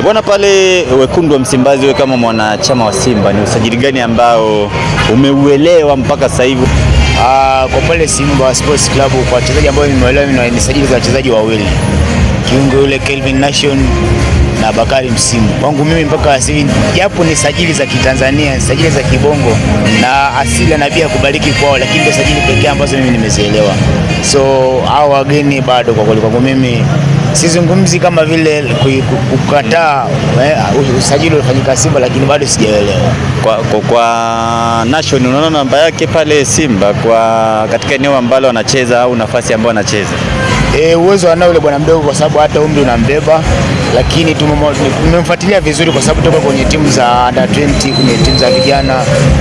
Bwana, pale wekundu wa Msimbazi, wewe kama mwanachama wa Simba, ni usajili gani ambao umeuelewa mpaka sasa hivi? Kwa pale Simba Sports Club kwa wachezaji ambao nimeelewa mimi ni sajili za wachezaji wawili, kiungo yule Kelvin Nation na Bakari Msimu. Kwangu mimi mpaka sasa hivi, japo ni sajili za Kitanzania, sajili za kibongo na asili na pia kubariki kwao, lakini ndio sajili pekee ambazo mimi nimezielewa. So hao wageni bado kwa kweli kwangu mimi sizungumzi kama vile kukataa usajili uliofanyika Simba, lakini bado sijaelewa. Kwa Nation unaona namba yake pale Simba kwa katika eneo ambalo anacheza au nafasi ambayo anacheza? Uwezo anao yule bwana mdogo kwa sababu hata umri unambeba, lakini tumemfuatilia vizuri kwa sababu toka kwenye timu za under 20, kwenye timu za vijana,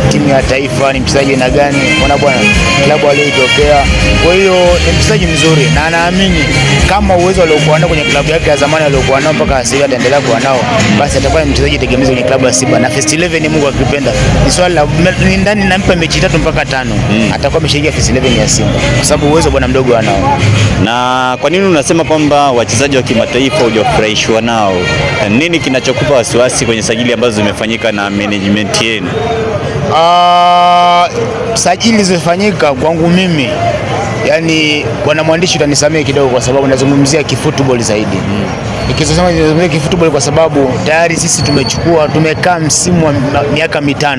timu ya taifa, ni mchezaji aina gani, unaona bwana, klabu aliyoitokea. Kwa hiyo ni mchezaji mzuri na anaamini kama uwezo aliokuwa nao kwenye klabu yake ya zamani aliokuwa nao mpaka sasa ataendelea kuwa nao, basi atakuwa ni mchezaji tegemezi kwenye klabu ya Simba na first 11, Mungu akipenda, ni swala la ni ndani, nampa mechi 3 mpaka 5 atakuwa ameshaingia first 11 ya Simba kwa sababu uwezo bwana mdogo anao. Na kwa nini unasema kwamba wachezaji wa kimataifa hujafurahishwa nao? Nini kinachokupa wasiwasi kwenye sajili ambazo zimefanyika na management yenu? Sajili zilizofanyika kwangu mimi, yani bwana mwandishi utanisamehe kidogo kwa sababu nazungumzia kifootball zaidi. Nikisema nazungumzia kifootball kwa sababu tayari sisi tumekaa msimu wa miaka 5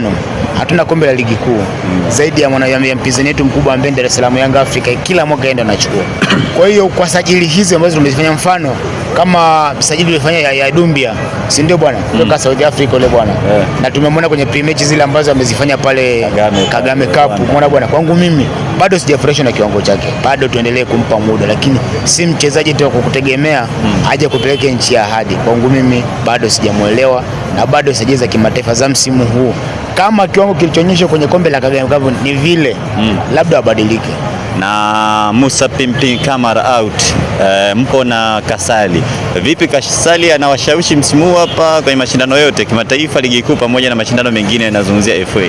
hatuna kombe la ligi kuu zaidi ya ya mpinzani wetu mkubwa ambaye Dar es Salaam Young Africa kila mwaka yeye anachukua. Kwa hiyo kwa sajili hizi ambazo tumezifanya, mfano kama sajili ulifanya ya Dumbia, si ndio bwana, kutoka South Africa yule bwana, na tumemwona kwenye pre-match zile ambazo amezifanya pale Kagame Cup, umeona bwana. Kwangu mimi bado sijafurahishwa na kiwango chake, bado tuendelee kumpa muda, lakini si mchezaji tu wa kukutegemea aje kupeleke nchi ya ahadi. Kwangu mimi bado sijamuelewa na bado sajili za kimataifa za msimu huu kama kiwango kilichoonyeshwa kwenye kombe la Kagame Cup ni vile, labda wabadilike. Na Musa Pimpin Kamara out, mpo na Kasali. Vipi Kasali anawashawishi msimu huu hapa kwenye mashindano yote kimataifa, ligi kuu pamoja na mashindano mengine yanazungumzia FA?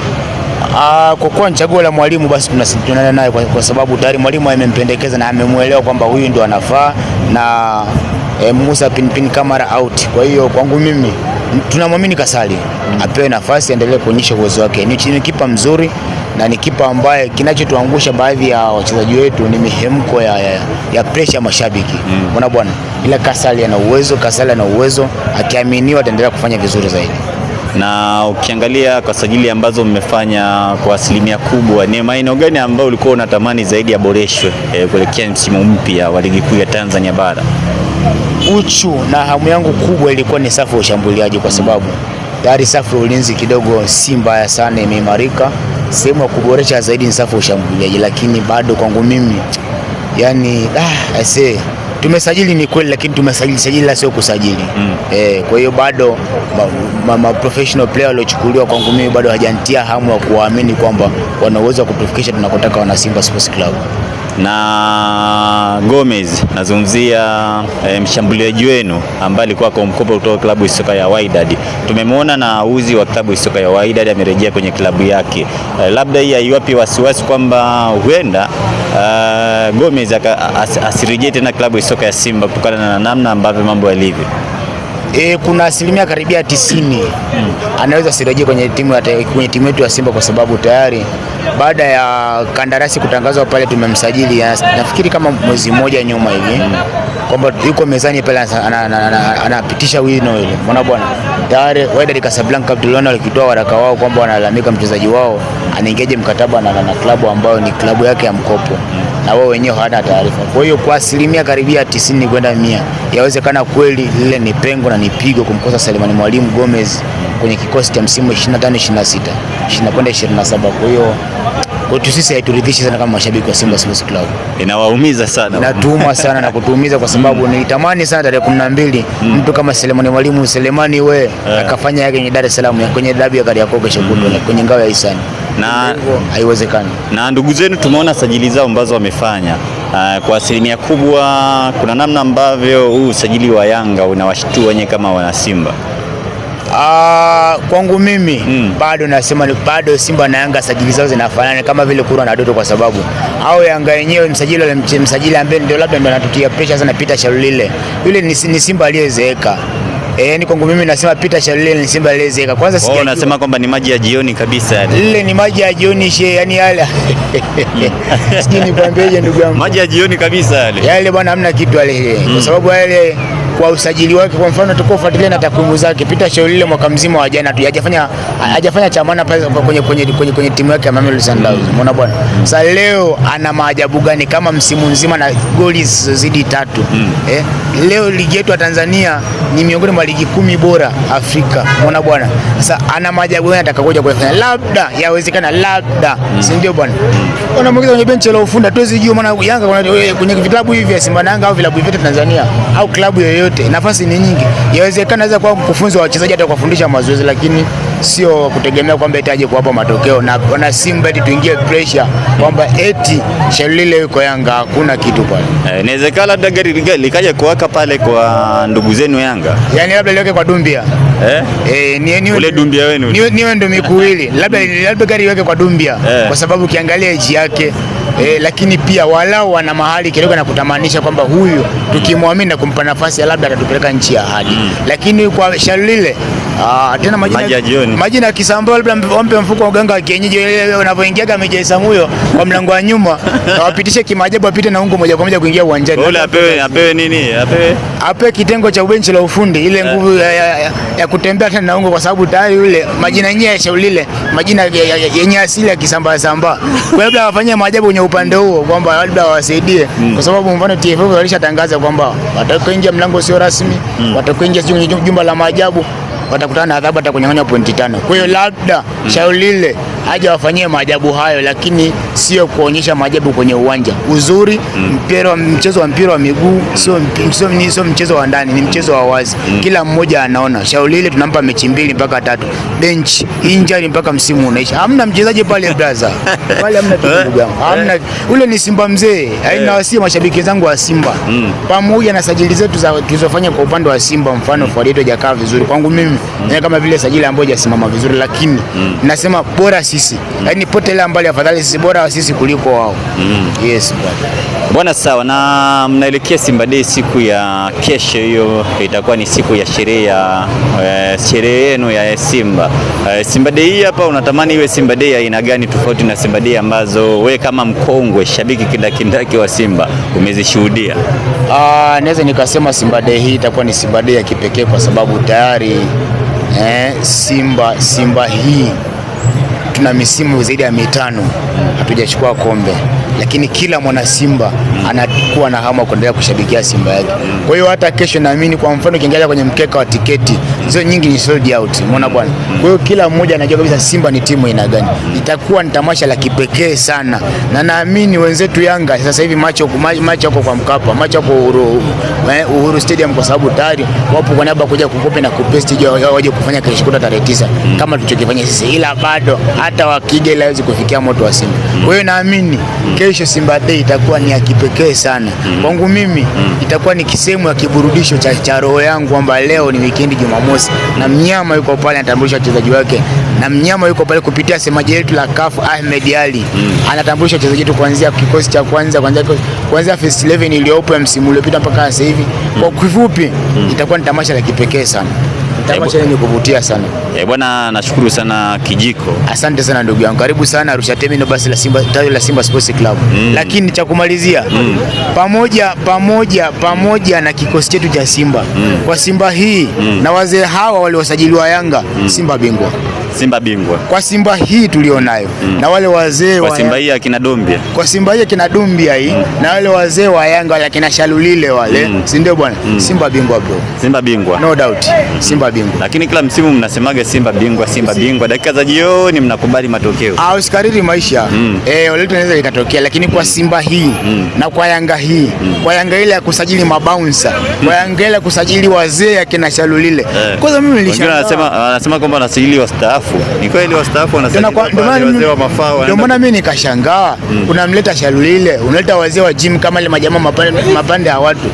Kwa kuwa ni chaguo la mwalimu basi tunaenda naye kwa sababu tayari mwalimu amempendekeza na amemuelewa kwamba huyu ndio anafaa na Musa Pinpin Kamara out. Kwa hiyo kwangu mimi tunamwamini Kasali, apewe nafasi aendelee kuonyesha uwezo wake. Ni kipa mzuri na ni kipa ambaye kinachotuangusha baadhi ya wachezaji wetu ni mihemko ya pressure ya mashabiki. Unaona bwana, ila Kasali ana uwezo, Kasali ana uwezo, akiaminiwa ataendelea kufanya vizuri zaidi. Na ukiangalia kwa sajili ambazo mmefanya kwa asilimia kubwa, ni maeneo gani ambayo ulikuwa unatamani zaidi yaboreshwe kuelekea msimu mpya wa ligi kuu ya Tanzania bara? Uchu na hamu yangu kubwa ilikuwa ni safu ya ushambuliaji, kwa sababu tayari safu ya ulinzi kidogo si mbaya sana, imeimarika. Sehemu ya kuboresha zaidi ni safu ya ushambuliaji, lakini bado kwangu mimi yani, tumesajili ni kweli, lakini tumesajili sajili la sio kusajili. Kwa hiyo bado ma professional player waliochukuliwa kwangu mimi bado hajanitia hamu ya kuwaamini kwamba wana uwezo wa kutufikisha tunakotaka wana Simba Sports Club. Na Gomez, nazungumzia mshambuliaji wenu ambaye alikuwa kwa mkopo kutoka klabu ya soka ya Wydad. Tumemwona na uzi wa klabu ya soka ya Wydad amerejea kwenye klabu yake. Labda hii haiwapi wasiwasi kwamba huenda Gomez asirejee tena klabu ya soka ya Simba kutokana na namna ambavyo mambo yalivyo? Kuna asilimia karibia 90 anaweza asirejee kwenye timu ya kwenye timu yetu ya Simba kwa sababu tayari baada ya kandarasi kutangazwa pale tumemsajili, nafikiri kama mwezi mmoja nyuma hivi, kwamba yuko mezani pale anapitisha wino ile. Umeona bwana, tayari Wydad Casablanca tuliona walitoa waraka wao kwamba wanalalamika mchezaji wao anaingiaje mkataba na klabu ambayo ni klabu yake ya mkopo na wao wenyewe hawana taarifa. Kwa hiyo kwa asilimia karibia 90 kwenda 100 yawezekana kweli lile ni pengo na ni pigo kumkosa Selemani Mwalimu Gomez kwenye kikosi cha msimu 25 26 20 kwenda 27. Kwa hiyo kwetu sisi haituridhishi sana kama mashabiki wa Simba Sports Club. Inawaumiza sana. Inatuuma sana na kutuumiza kwa sababu nilitamani sana tarehe 12 mtu kama Selemani Mwalimu, Selemani we, akafanya yake kwenye Dar es Salaam kwenye dabi ya Kariakoo kesho kutwa kwenye ngao ya Hisani. Na haiwezekani. Na ndugu zenu tumeona sajili zao ambazo wamefanya. Kwa asilimia kubwa kuna namna ambavyo huu usajili wa Yanga unawashtua wenyewe kama wana Simba. Kwangu mimi bado nasema bado Simba na Yanga sajili zao zinafanana kama vile kura na doto, kwa sababu au Yanga yenyewe msajili ambaye ndio labda ndio anatutia pressure sana Peter Shalulile, yule ni Simba aliyezeeka. Yaani kwangu mimi nasema Peter Shalulile ni Simba lezeka. Kwanza Wao unasema kwamba ni maji ya jioni kabisa yani. Lile ni maji ya jioni she, yani yale. Sijui nikwambieje ndugu yangu. Maji ya jioni kabisa yale. Yale bwana hamna kitu yale. Kwa sababu yale kwa usajili wake, kwa mfano tukao fuatilia na takwimu zake, Peter Shalulile mwaka mzima wa jana tu hajafanya cha maana pale kwenye timu yake ya Mamelodi Sundowns. Umeona bwana. Sasa leo ana maajabu gani kama msimu mzima na goli zisizozidi 3? Leo ligi yetu ya Tanzania ni miongoni mwa ligi 10 bora Afrika. Umeona bwana. Sasa ana maajabu gani atakayokuja kuyafanya? Labda yawezekana, labda, si ndio bwana? Unamwingiza kwenye benchi la ufundi, tuwezi jua, maana Yanga kwenye vilabu hivi vya Simba na Yanga au vilabu vyote Tanzania au klabu yoyote, nafasi ni nyingi. Yawezekana anaweza kuwa mkufunzi wa wachezaji hata kuwafundisha mazoezi, lakini sio kutegemea kwamba eti aje kuwapa matokeo. Na wana Simba eti tuingie pressure kwamba eti Shalulile yuko Yanga, hakuna kitu pale. Inawezekana labda gari likaja kuwaka pale kwa ndugu zenu Yanga. Yaani labda liweke kwa Dumbia. Ule Dumbia wenu. Niwe ndo mikuwili. Labda gari iweke kwa Dumbia kwa sababu ukiangalia age yake lakini pia walau wana mahali kidogo na kutamanisha kwamba huyu tukimwamini na kumpa nafasi labda atatupeleka nchi ya ahadi. Lakini kwa Shalulile tena majina ya Kisambaa, labda wampe mfuko wa uganga wa kienyeji ile unavyoingiaga Meja Isamuyo kwa mlango wa nyuma na wapitishe kimaajabu, apite na ungo moja kwa moja kuingia uwanjani. Ule apewe nini? Apewe kitengo cha benchi la ufundi ile nguvu ya kutembea tena na ungo, kwa sababu tayari yule majina yenyewe ya Shalulile majina yenye asili ya Kisambaa sambaa. Kwa labda wafanyie maajabu kwenye upande huo kwamba labda wawasaidie, kwa sababu mfano TFF walishatangaza kwamba watakaoingia mlango sio rasmi, watakaoingia sio jumba la maajabu watakutana na adhabu hata kunyang'anywa pointi 5. Kwa hiyo labda Shalulile haja wafanyie maajabu hayo, lakini sio kuonyesha maajabu kwenye uwanja. Uzuri mchezo wa mpira wa miguu sio mchezo wa ndani, ni mchezo wa wazi. Kila mmoja anaona. Shalulile tunampa mechi 2 mpaka 3. Bench injury mpaka msimu unaisha. Hamna mchezaji pale brother. Pale hamna kitu ndugu yangu. Hamna. Ule ni Simba mzee. Haina wasi mashabiki zangu wa Simba. Pamoja na sajili zetu za tulizofanya kwa upande wa Simba, mfano Fadito hajakaa vizuri kwangu mimi. Kama vile sajili ambayo hajasimama vizuri, lakini nasema bora sisi. Yaani pote ile mbali afadhali sisi, bora sisi kuliko wao. Yes brother. Bwana sawa, na mnaelekea Simba Day siku ya kesho, hiyo itakuwa ni siku ya sherehe ya sherehe yenu ya Simba. Simba Day hii hapa unatamani iwe Simba Day aina gani tofauti na Simba Day ambazo we kama mkongwe shabiki kindakindaki wa Simba umezishuhudia? Naweza nikasema Simba Day hii itakuwa ni Simba Day ya kipekee kwa sababu tayari Simba hii tuna misimu zaidi ya 5 hatujachukua kombe, lakini kila mwana Simba anakuwa na hamu kuendelea kushabikia Simba yake. Kwa hiyo hata kesho naamini, kwa mfano ukiangalia kwenye mkeka wa tiketi hizo nyingi ni sold out, umeona bwana. Kwa hiyo kila mmoja anajua kabisa Simba ni timu aina gani. Itakuwa ni tamasha la kipekee sana, na naamini wenzetu Yanga sasa hivi macho yako kwa Mkapa, macho yako Uhuru Stadium, kwa sababu tayari wapo kwa niaba kuja kukopi na kupesti waje kufanya kesho kutwa tarehe 9 kama tulichokifanya sisi, ila bado hata wakija ila hawezi kufikia moto wa Simba. Kwa hiyo naamini kesho Simba Day itakuwa ni ya kipekee sana. Kwangu mimi itakuwa ni kisehemu ya kiburudisho cha roho yangu kwamba leo ni weekend Jumamosi na mnyama yuko pale anatambulisha wachezaji wake, na mnyama yuko pale kupitia semaji letu la CAF Ahmed Ali anatambulisha wachezaji wetu kuanzia kikosi cha kwanza, kuanzia first 11 iliyopo ya msimu uliopita mpaka sasa hivi. Kwa kifupi itakuwa ni tamasha la kipekee sana. Tamasha lenye kuvutia sana. Bwana nashukuru sana Kijiko. Asante sana ndugu yangu. Karibu sana Arusha Terminal, basi la Simba, tawi la Simba Sports Club. Lakini cha kumalizia, pamoja na kikosi chetu cha Simba. Kwa Simba hii na wazee hawa waliosajiliwa Yanga, Simba bingwa. Simba bingwa. Kwa Simba hii tulionayo na wale wazee wa Simba hii akina Dumbia. Kwa Simba hii akina Dumbia hii na wale wazee wa Yanga wale akina Shalulile wale, si ndio bwana? Simba bingwa bro. Simba bingwa. No doubt. Simba bingwa. Lakini kila msimu mnasemaga Simba bingwa, Simba bingwa. Dakika za jioni mnakubali matokeo. Usikariri maisha. Lolote linaweza likatokea, lakini kwa Simba hii na kwa Yanga hii, kwa Yanga ile ya kusajili mabouncer, kwa Yanga ile ya kusajili wazee akina Shalulile. Kwanza mimi nilishangaa. Wengine wanasema kwamba wanasajili wastaafu. Ni kweli wastaafu wanasajili wazee wa mafao. Ndio maana mimi nikashangaa. Unamleta Shalulile, unaleta wazee wa gym kama ile majamaa mapande ya watu.